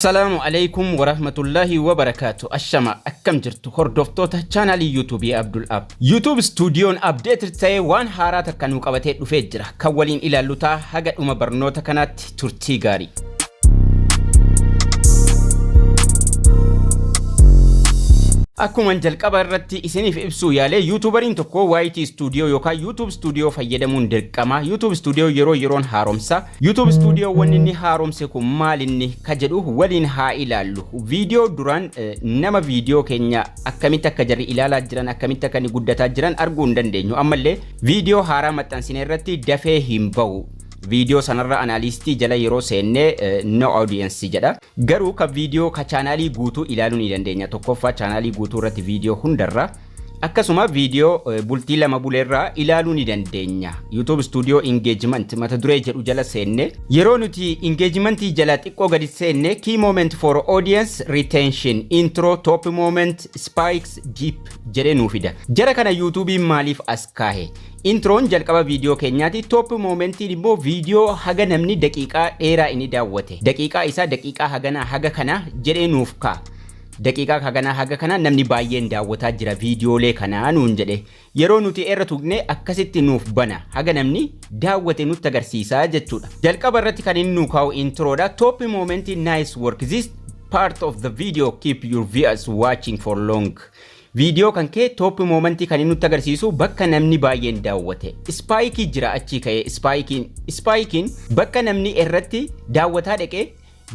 Asalaamu alaikum warahmatullahi wabarakaatu. Ashama, akkam jirtu, hordoftoota chaanaalii YouTubeii Abdul App? YouTube Studioon update ta'ee waan haaraa takka nuu qabatee dhufee jira. Kan waliin ilaallu ta'a haga dhuma barnoota kanaatti. Turtii gaarii. Akkuma jalqaba irratti isiniif ibsuu yaalee, YouTuberiin tokko YT Studio yookaan YouTube Studio fayyadamuun dirqama. YouTube Studio yeroo yeroon haaromsa. YouTube Studio wanni inni haaromse kun maal inni ka jedhu waliin haa ilaallu. Viidiyoo duraan nama viidiyoo keenya akkamitti akka jarri ilaalaa jiran, akkamitti akka inni guddataa jiran arguu hin dandeenyu. Ammallee viidiyoo haaraa maxxansine irratti dafee hin bahu. Viidiyoo sanarra analyticsii jala yeroo seennee no audience jedha. Garuu ka viidiyoo ka chaanaalii guutuu ilaaluu ni dandeenya. Tokkoffaa, chaanaalii guutuu irratti viidiyoo hundarra, akkasuma viidiyoo bultii 2 buleerraa ilaaluu ni dandeenya. YouTube Studio Engagement mata duree jedhu jala seenne, yeroo nuti engagementii jala xiqqoo gadi seenne, key moment for audience retention, intro, top moment, spikes, dip jedhee nuu fida. Jara kana YouTubein maaliif as kaahe? Introon jalqaba viidiyoo keenyaati. Top momentiin immoo viidiyoo haga namni daqiiqaa dheeraa inni daawwate. Daqiiqaa isaa daqiiqaa haganaa haga kana jedhee nuuf kaa'a. Daqiiqaa haganaa haga kana namni baay'een daawwataa jira viidiyoolee kanaa nuun jedhe. Yeroo nuti irra tuqne akkasitti nuuf bana. Haga namni daawwate nutti agarsiisaa jechuudha. Jalqaba irratti kan inni nuu kaa'u introodha. Top momentiin, nice work. This part of the video keep your viewers watching for long. Viidiyoo kan kee top momentii kan inni nutti agarsiisu bakka namni baay'een daawwate. Spikeii jira achii ka'ee spikeiin. Spikeiin bakka namni irratti daawwataa dhaqee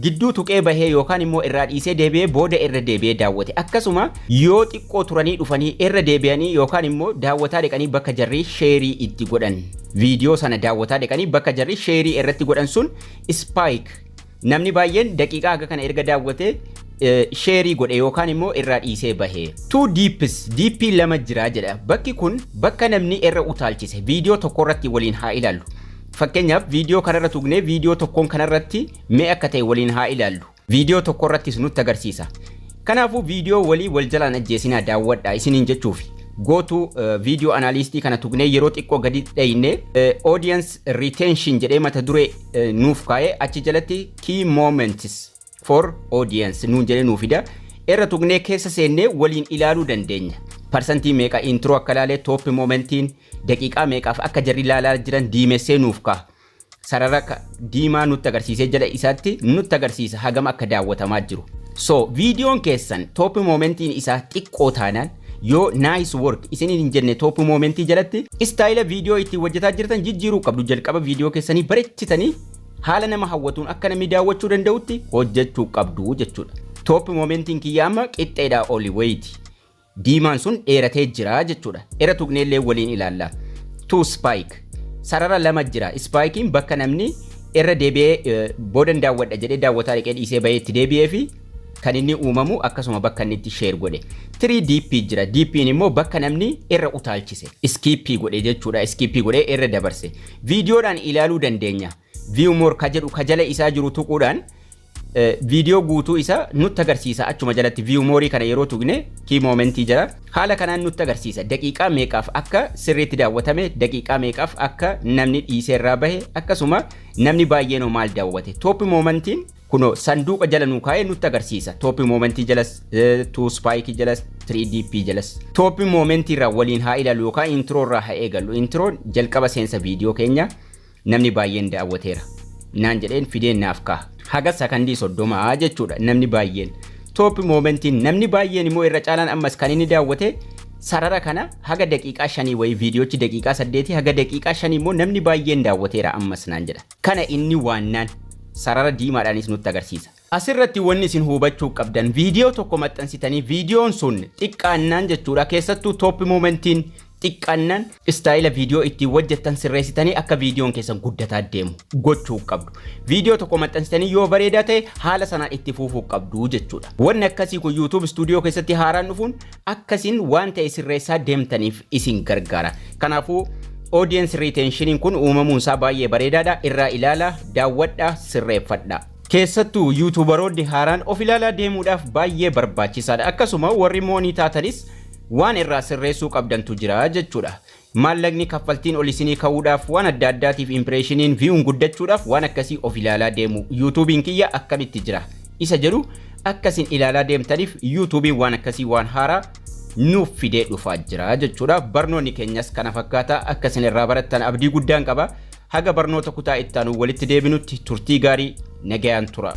gidduu tuqee bahee yookaan immoo irraa dhiisee deebi'ee booda irra deebi'ee daawwate. Akkasuma yoo xiqqoo turanii dhufanii irra deebi'anii yookaan immoo daawwataa dhaqanii bakka jarri shareii itti godhan. Viidiyoo sana daawwataa dhaqanii bakka jarri shareii irratti godhan sun spike. Namni baay'een daqiiqaa haga kana erga daawwatee shareii godhe yookaan immoo irraa dhiisee bahe. Two dips, dipii lama jira jedha. Bakki kun bakka namni irra utaalchise. Viidiyoo tokko irratti waliin haa ilaallu. Fakkeenyaaf, viidiyoo kanarra tuqnee viidiyoo tokkoon kanarratti mee akka ta'e waliin haa ilaallu. Viidiyoo tokko irrattis nutti agarsiisa. Kanaafuu viidiyoo walii wal jalaan ajjeesinaa daawwadha isiniin jechuufi. Gootu viidiyoo analyticsii kana tuqnee yeroo xiqqoo gadi dhayne, audience retention jedhee mata duree nuuf kaa'ee achi jalatti key moments for audience nuun jedhee nuuf fida. Irra tuqnee keessa seennee waliin ilaaluu dandeenya. Parsantii meeqa intro akka ilaalee, top momentiin daqiiqaa meeqaaf akka jarri ilaalaa jiran diimessee nuuf kaa'a. Sarara diimaa nutti agarsiisee jala isaatti nutti agarsiisa hagam akka daawwatamaa jiru. So viidiyoon keessan top momentiin isaa xiqqoo taanaan, yoo nice work isiniin hin jenne top momentii jalatti, style'a viidiyoo ittiin hojjetaa jirtan jijjiiruu qabdu. Jalqaba viidiyoo keessanii bareechitanii haala nama hawwatuun akka namni daawwachuu danda'utti hojjechuu qabdu jechuudha. Top momentiin kiyya amma qixxeedhaa oli wayiiti. Diimaan sun dheeratee jira jechuudha. Irra tuqneellee waliin ilaalla. Two spike. Sarara lama jira. Spikeiin bakka namni irra deebi'ee boodan daawwadha jedhee daawwataa dhaqee dhiisee bahee itti deebi'ee fi kan inni uumamu, akkasuma bakka inni itti share godhe. 3 dip jira. Dipiin immoo bakka namni irra utaalchise. Skipii godhe jechuudha. Skipii godhee irra dabarse. Viidiyoodhaan ilaaluu dandeenya. View more ka jedhu ka jala isaa jiru tuquudhaan viidiyoo guutuu isa nutti agarsiisa. Achuma jalatti view more kana yeroo tuqne, key momentii jala haala kanaan nutti agarsiisa, daqiiqaa meeqaaf akka sirriitti daawwatame, daqiiqaa meeqaaf akka namni dhiisee irraa bahe, akkasuma namni baay'een maal daawwate. Top momentiin kunoo sanduuqa jala nuu kaa'ee nutti agarsiisa. Top momentii jalas, two spikeii jalas, 3 dip jalas. Top momentii irraa waliin haa ilaallu yookaan intro irraa haa eegallu. Introon jalqaba seensa viidiyoo keenya. Namni baay'een daawwateera naan jedheen fideen naaf ka'a. Haga sakandii 30 jechuudha namni baay'een. Top momentiin namni baay'een immoo irra caalaan ammas kan inni daawwate sarara kana haga daqiiqaa 5 wayii, viidiyoochi daqiiqaa 8, haga daqiiqaa 5 immoo namni baay'een daawwateera ammas naan jedha. Kana inni waannaan sarara diimaadhaanis nutti agarsiisa. Asirratti wanni isin hubachuu qabdan, viidiyoo tokko maxxansitanii viidiyoon sun xiqqaannaan jechuudha, keessattuu top momentiin xiqqaannaan, style'a viidiyoo ittiin hojjettan sirreessitanii akka viidiyoon keessan guddataa deemu gochuu qabdu. Viidiyoo tokko maxxansitanii yoo bareedaa ta'e, haala sanaan itti fufuu qabdu jechuudha. Wanni akkasii kun YouTube Studio keessatti haaraan dhufuun akkasiin waan ta'e sirreessaa deemtaniif isin gargaara. Kanaafuu audience retentioniin kun uumamuun isaa baay'ee bareedaadha. Irraa ilaala, daawwadha, sirreeffadha. Keessattuu YouTuberoonni haaraan of ilaalaa deemuudhaaf baay'ee barbaachisaadha. Akkasuma warri moonii taatanis waan irraa sirreessuu qabdantu jira jechuudha. Maallaqni kaffaltiin ol isinii ka'uudhaaf, waan adda addaatiif, impressioniin, viewun guddachuudhaaf waan akkasii of ilaalaa deemu. YouTubeiin kiyya akkamitti jira? Isa jedhu akkasin ilaalaa deemtaniif YouTubeiin waan akkasii waan haaraa nuuf fidee dhufaa jira jechuudha. Barnoonni keenyas kana fakkaata. Akkasin irraa barattan abdii guddaan qaba. Haga barnoota kutaa ittaanu walitti deebinutti turtii gaarii, nagayaan tura.